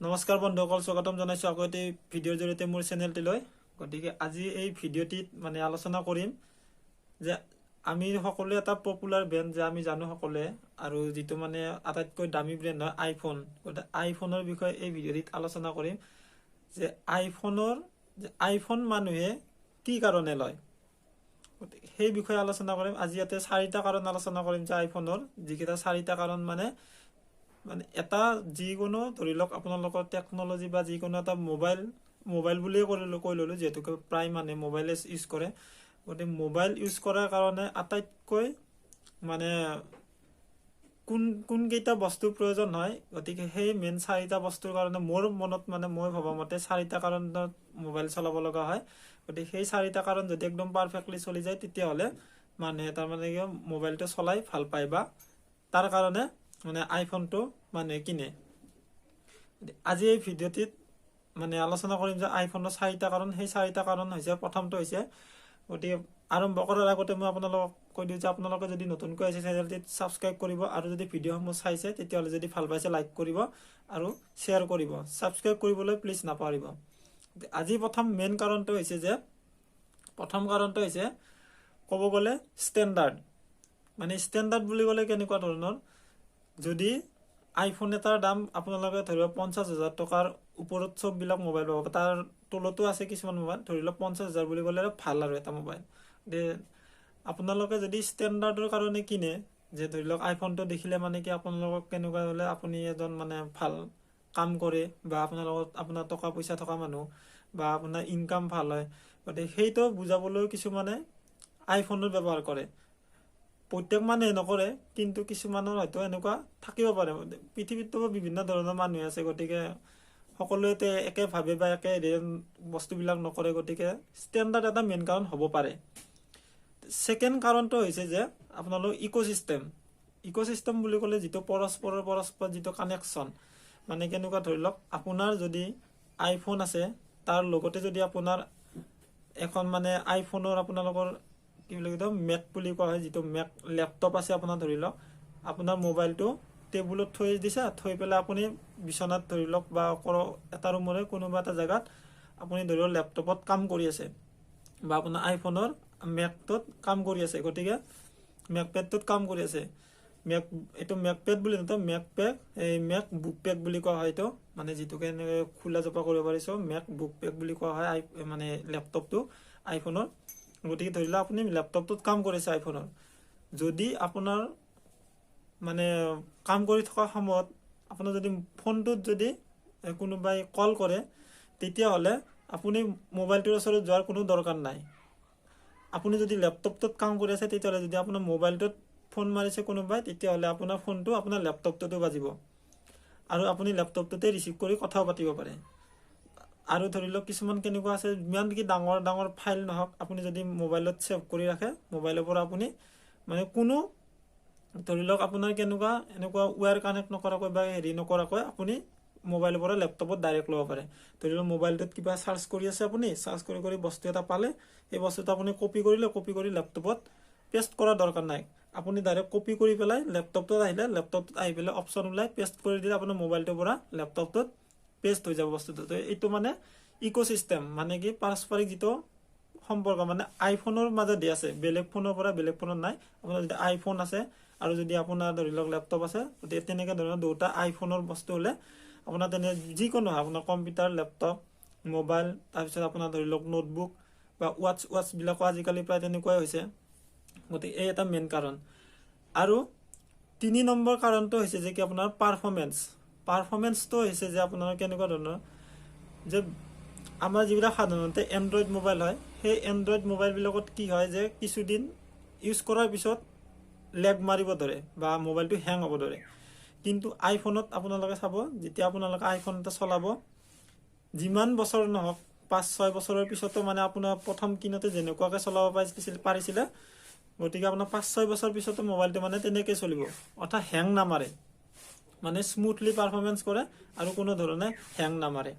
নমস্কাৰ বন্ধুসকল, স্বাগতম জনাইছোঁ আকৌ এটি ভিডিঅ'ৰ জৰিয়তে মোৰ চেনেলটিলৈ। গতিকে আজি এই ভিডিঅ'টিত মানে আলোচনা কৰিম যে আমি সকলোৱে এটা পপুলাৰ ব্ৰেণ্ড যে আমি জানো সকলোৱে আৰু যিটো মানে আটাইতকৈ দামী ব্ৰেণ্ড হয় আইফোন। গতিকে আইফোনৰ বিষয়ে এই ভিডিঅ'টিত আলোচনা কৰিম যে আইফোন মানুহে কি কাৰণে লয়, গতিকে সেই বিষয়ে আলোচনা কৰিম। আজি ইয়াতে চাৰিটা কাৰণ আলোচনা কৰিম যে আইফোনৰ যিকেইটা চাৰিটা কাৰণ মানে মানে এটা যিকোনো ধৰি লওক আপোনালোকৰ টেকন'লজি বা যিকোনো এটা মোবাইল, মোবাইল বুলিয়ে কৈ ল'লোঁ, যিহেতুকে প্ৰায় মানুহে মোবাইলে ইউজ কৰে। গতিকে মোবাইল ইউজ কৰাৰ কাৰণে আটাইতকৈ মানে কোনকেইটা বস্তুৰ প্ৰয়োজন হয়, গতিকে সেই মেইন চাৰিটা বস্তুৰ কাৰণে মোৰ মনত মানে মই ভবা মতে চাৰিটা কাৰণত মোবাইল চলাব লগা হয়। গতিকে সেই চাৰিটা কাৰণ যদি একদম পাৰফেক্টলি চলি যায়, তেতিয়াহ'লে মানুহে তাৰমানে কি মোবাইলটো চলাই ভাল পায় বা তাৰ কাৰণে মানে আইফোনটো মানুহে কিনে। আজি এই ভিডিঅ'টিত মানে আলোচনা কৰিম যে আইফোনৰ চাৰিটা কাৰণ। সেই চাৰিটা কাৰণ হৈছে, প্ৰথমটো হৈছে, গতিকে আৰম্ভ কৰাৰ আগতে মই আপোনালোকক কৈ দিওঁ যে আপোনালোকে যদি নতুনকৈ আহিছে চেনেলটিত ছাবস্ক্ৰাইব কৰিব আৰু যদি ভিডিঅ'সমূহ চাইছে, তেতিয়াহ'লে যদি ভাল পাইছে লাইক কৰিব আৰু শ্বেয়াৰ কৰিব। ছাবস্ক্ৰাইব কৰিবলৈ প্লিজ নাপাহৰিব। আজি প্ৰথম মেইন কাৰণটো হৈছে যে প্ৰথম কাৰণটো হৈছে ক'ব গ'লে ষ্টেণ্ডাৰ্ড। মানে ষ্টেণ্ডাৰ্ড বুলি ক'লে কেনেকুৱা ধৰণৰ, যদি আইফোন এটাৰ দাম আপোনালোকে ধৰি লওক 50,000 টকাৰ ওপৰত চববিলাক মোবাইল পাব, তাৰ তলতো আছে কিছুমান মোবাইল। ধৰি লওক 50,000 বুলি ক'লে ভাল আৰু এটা মোবাইল। আপোনালোকে যদি ষ্টেণ্ডাৰ্ডৰ কাৰণে কিনে, যে ধৰি লওক আইফোনটো দেখিলে মানে কি আপোনালোকক কেনেকুৱা হ'লে আপুনি এজন মানে ভাল কাম কৰে বা আপোনাৰ লগত আপোনাৰ টকা পইচা থকা মানুহ বা আপোনাৰ ইনকাম ভাল হয়, গতিকে সেইটো বুজাবলৈও কিছুমানে আইফোনৰ ব্যৱহাৰ কৰে। প্ৰত্যেক মানুহে নকৰে, কিন্তু কিছুমানৰ হয়তো এনেকুৱা থাকিব পাৰে। পৃথিৱীততো বিভিন্ন ধৰণৰ মানুহ আছে, গতিকে সকলোৱে একে ভাবে বা একে হেৰি বস্তুবিলাক নকৰে। গতিকে ষ্টেণ্ডাৰ্ড এটা মেইন কাৰণ হ'ব পাৰে। ছেকেণ্ড কাৰণটো হৈছে যে আপোনালোক ইক'চিষ্টেম। ইক'চিষ্টেম বুলি ক'লে যিটো পৰস্পৰৰ পৰস্পৰ যিটো কানেকশ্যন, মানে কেনেকুৱা, ধৰি লওক আপোনাৰ যদি আইফোন আছে, তাৰ লগতে যদি আপোনাৰ এখন মানে আইফোনৰ আপোনালোকৰ কি বুলি কয়, মেক বুলি কোৱা হয়, যিটো মেক লেপটপ আছে আপোনাৰ, ধৰি লওক আপোনাৰ মোবাইলটো টেবুলত থৈ দিছে, থৈ পেলাই আপুনি বিচনাত ধৰি লওক বা এটা ৰুমৰে কোনোবা এটা জেগাত আপুনি ধৰি লওক লেপটপত কাম কৰি আছে বা আপোনাৰ আইফোনৰ মেকটোত কাম কৰি আছে, গতিকে মেকপেডটোত কাম কৰি আছে। মেক এইটো মেকপেড বুলি নহয়, মেক পেক, এই মেক বুক পেক বুলি কোৱা হয় এইটো, মানে যিটোকে এনেকৈ খোলা জপা কৰিব পাৰিছোঁ, মেক বুক পেক বুলি কোৱা হয় আই মানে লেপটপটো আইফোনৰ। গতিকে ধৰি লওক আপুনি লেপটপটোত কাম কৰিছে আইফোনৰ, যদি আপোনাৰ মানে কাম কৰি থকা সময়ত আপোনাৰ যদি ফোনটোত যদি কোনোবাই কল কৰে, তেতিয়াহ'লে আপুনি মোবাইলটোৰ ওচৰত যোৱাৰ কোনো দৰকাৰ নাই। আপুনি যদি লেপটপটোত কাম কৰি আছে, তেতিয়াহ'লে যদি আপোনাৰ মোবাইলটোত ফোন মাৰিছে কোনোবাই, তেতিয়াহ'লে আপোনাৰ ফোনটো আপোনাৰ লেপটপটোতো বাজিব আৰু আপুনি লেপটপটোতে ৰিচিভ কৰি কথাও পাতিব পাৰে। আৰু ধৰি লওক কিছুমান কেনেকুৱা আছে, ইমান কি ডাঙৰ ডাঙৰ ফাইল নহওক, আপুনি যদি মোবাইলত ছেভ কৰি ৰাখে, মোবাইলৰ পৰা আপুনি মানে কোনো ধৰি লওক আপোনাৰ কেনেকুৱা এনেকুৱা ৱেৰ কানেক্ট নকৰাকৈ বা হেৰি নকৰাকৈ আপুনি মোবাইলৰ পৰা লেপটপত ডাইৰেক্ট ল'ব পাৰে। ধৰি লওক মোবাইলটোত কিবা চাৰ্চ কৰি আছে আপুনি, চাৰ্চ কৰি কৰি বস্তু এটা পালে, সেই বস্তুটো আপুনি কপি কৰিলে, কপি কৰি লেপটপত পেষ্ট কৰাৰ দৰকাৰ নাই। আপুনি ডাইৰেক্ট কপি কৰি পেলাই লেপটপটোত আহিলে, লেপটপটোত আহি পেলাই অপশ্যন ওলাই পেষ্ট কৰি দিলে আপোনাৰ মোবাইলটোৰ পৰা লেপটপটোত পেষ্ট হৈ যাব বস্তুটো। তো এইটো মানে ইক'চিষ্টেম, মানে কি পাৰস্পৰিক যিটো সম্পৰ্ক মানে আইফোনৰ মাজত আছে, বেলেগ ফোনৰ পৰা বেলেগ ফোনত নাই। আপোনাৰ যদি আইফোন আছে আৰু যদি আপোনাৰ ধৰি লওক লেপটপ আছে, গতিকে তেনেকৈ ধৰণৰ দুটা আইফোনৰ বস্তু হ'লে আপোনাৰ তেনে যিকোনো হয়, আপোনাৰ কম্পিউটাৰ, লেপটপ, মোবাইল, তাৰপিছত আপোনাৰ ধৰি লওক নোটবুক বা ৱাটছবিলাকো আজিকালি প্ৰায় তেনেকুৱাই হৈছে। গতিকে এই এটা মেইন কাৰণ। আৰু 3 নম্বৰ কাৰণটো হৈছে যে কি আপোনাৰ পাৰফৰ্মেঞ্চ। পাৰফৰ্মেঞ্চটো হৈছে যে আপোনাৰ কেনেকুৱা ধৰণৰ যে আমাৰ যিবিলাক সাধাৰণতে এণ্ড্ৰইড মোবাইল হয়, সেই এণ্ড্ৰইড মোবাইলবিলাকত কি হয় যে কিছুদিন ইউজ কৰাৰ পিছত লেগ মাৰিব ধৰে বা মোবাইলটো হেং হ'ব ধৰে। কিন্তু আইফোনত আপোনালোকে চাব, যেতিয়া আপোনালোকে আইফোন এটা চলাব, যিমান বছৰ নহওক, 5-6 বছৰৰ পিছতো মানে আপোনাৰ প্ৰথম কিনোতে যেনেকুৱাকৈ চলাব পাৰিছিলে, গতিকে আপোনাৰ 5-6 বছৰ পিছতো মোবাইলটো মানে তেনেকৈ চলিব, অৰ্থাৎ হেং নামাৰে, মানে স্মুথলি পাৰফৰ্মেঞ্চ কৰে আৰু কোনো ধৰণে হেং নামাৰে,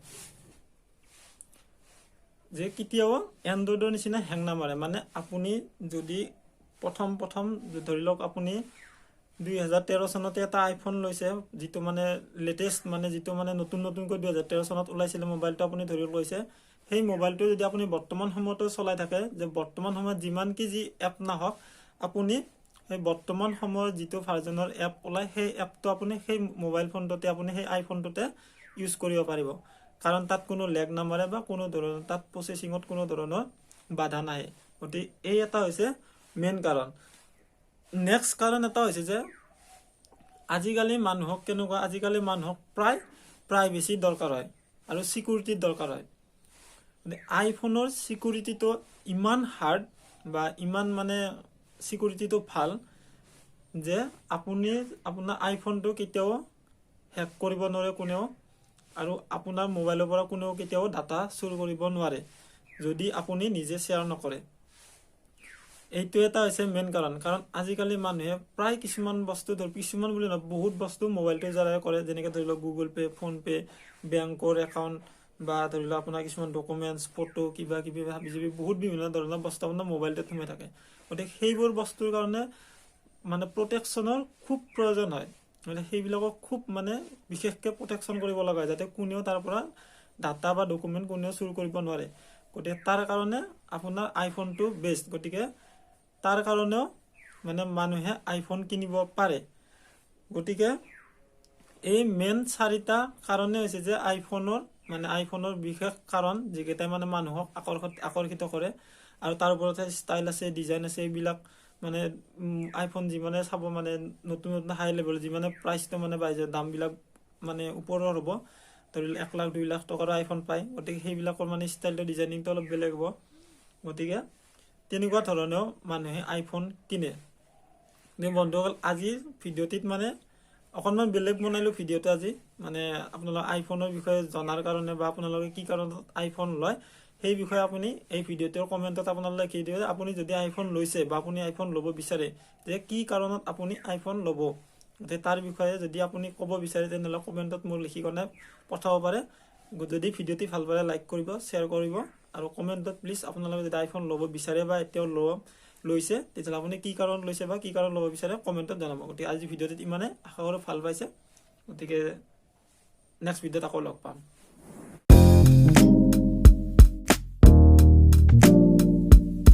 যে কেতিয়াও এণ্ড্ৰইডৰ নিচিনা হেং নামাৰে। মানে আপুনি যদি প্ৰথম প্ৰথম ধৰি লওক আপুনি 2013 চনতে এটা আইফোন লৈছে, যিটো মানে লেটেষ্ট, মানে যিটো মানে নতুন নতুনকৈ 2013 চনত ওলাইছিলে মোবাইলটো আপুনি ধৰি লৈছে, সেই মোবাইলটো যদি আপুনি বৰ্তমান সময়তো চলাই থাকে, যে বৰ্তমান সময়ত যিমান কি যি এপ নাহক, আপুনি সেই বৰ্তমান সময়ত যিটো ভাৰ্জনৰ এপ ওলায়, সেই এপটো আপুনি সেই মোবাইল ফোনটোতে, আপুনি সেই আইফোনটোতে ইউজ কৰিব পাৰিব। কাৰণ তাত কোনো লেগ নামাৰে বা কোনো ধৰণৰ তাত প্ৰচেচিঙত কোনো ধৰণৰ বাধা নাহে। গতিকে এই এটা হৈছে মেইন কাৰণ। নেক্সট কাৰণ এটা হৈছে যে আজিকালি মানুহক কেনেকুৱা, আজিকালি মানুহক প্ৰায় প্ৰাইভেচি দৰকাৰ হয় আৰু চিকিউৰিটিৰ দৰকাৰ হয়। আইফোনৰ চিকিউৰিটিটো ইমান হাৰ্ড বা ইমান মানে চিকিউৰিটিটো ভাল যে আপুনি আপোনাৰ আইফোনটো কেতিয়াও হেক কৰিব নোৱাৰে কোনেও, আৰু আপোনাৰ মোবাইলৰ পৰা কোনেও কেতিয়াও ডাটা চুৰ কৰিব নোৱাৰে যদি আপুনি নিজে শ্বেয়াৰ নকৰে। এইটো এটা হৈছে মেইন কাৰণ। কাৰণ আজিকালি মানুহে প্ৰায় কিছুমান বস্তু ধৰ, কিছুমান বুলি নহয়, বহুত বস্তু মোবাইলটোৰ দ্বাৰাই কৰে। যেনেকৈ ধৰি লওক গুগল পে', ফোনপে', বেংকৰ একাউণ্ট বা ধৰি লওক আপোনাৰ কিছুমান ডকুমেণ্টছ, ফটো, কিবা কিবি হাবি জাবি বহুত বিভিন্ন ধৰণৰ বস্তু আপোনাৰ মোবাইলটোত সোমাই থাকে। গতিকে সেইবোৰ বস্তুৰ কাৰণে মানে প্ৰটেকশ্যনৰ খুব প্ৰয়োজন হয়। মানে সেইবিলাকক খুব মানে বিশেষকৈ প্ৰটেকশ্যন কৰিব লগা হয়, যাতে কোনেও তাৰ পৰা ডাটা বা ডকুমেণ্ট কোনেও চুৰ কৰিব নোৱাৰে। গতিকে তাৰ কাৰণে আপোনাৰ আইফোনটো বেষ্ট। গতিকে তাৰ কাৰণেও মানে মানুহে আইফোন কিনিব পাৰে। গতিকে এই মেইন চাৰিটা কাৰণেই হৈছে যে আইফোনৰ বিশেষ কাৰণ, যিকেইটাই মানে মানুহক আকৰ্ষিত কৰে। আৰু তাৰ ওপৰতে ষ্টাইল আছে, ডিজাইন আছে, এইবিলাক মানে আইফোন যিমানে চাব, মানে নতুন নতুন হাই লেভেল, যিমানে প্ৰাইচটো মানে বাঢ়ি যায়, দামবিলাক মানে ওপৰৰ হ'ব, ধৰি লওক 1 লাখ 2 লাখ টকাৰো আইফোন পায়। গতিকে সেইবিলাকৰ মানে ষ্টাইলটো, ডিজাইনিংটো অলপ বেলেগ হ'ব। গতিকে তেনেকুৱা ধৰণেও মানুহে আইফোন কিনে। বন্ধুসকল, আজিৰ ভিডিঅ'টিত মানে অকণমান বেলেগ বনালোঁ ভিডিঅ'টো আজি, মানে আপোনালোক আইফোনৰ বিষয়ে জনাৰ কাৰণে বা আপোনালোকে কি কাৰণত আইফোন লয় সেই বিষয়ে আপুনি এই ভিডিঅ'টোৰ কমেণ্টত আপোনালোকে লিখি দিব। আপুনি যদি আইফোন লৈছে বা আপুনি আইফোন ল'ব বিচাৰে, যে কি কাৰণত আপুনি আইফোন ল'ব, গতিকে তাৰ বিষয়ে যদি আপুনি ক'ব বিচাৰে, তেনেহ'লে কমেণ্টত মোক লিখি কেনে পঠাব পাৰে। যদি ভিডিঅ'টি ভাল পালে লাইক কৰিব, শ্বেয়াৰ কৰিব আৰু কমেণ্টত প্লিজ আপোনালোকে যদি আইফোন ল'ব বিচাৰে বা এতিয়াও লৈছে, তেতিয়াহ'লে আপুনি কি কাৰণত লৈছে বা কি কাৰণত ল'ব বিচাৰে কমেণ্টত জনাব। গতিকে আজি ভিডিঅ'টোত ইমানে, আশা কৰোঁ ভাল পাইছে। গতিকে নেক্সট ভিডিঅ'ত আকৌ লগ পাম।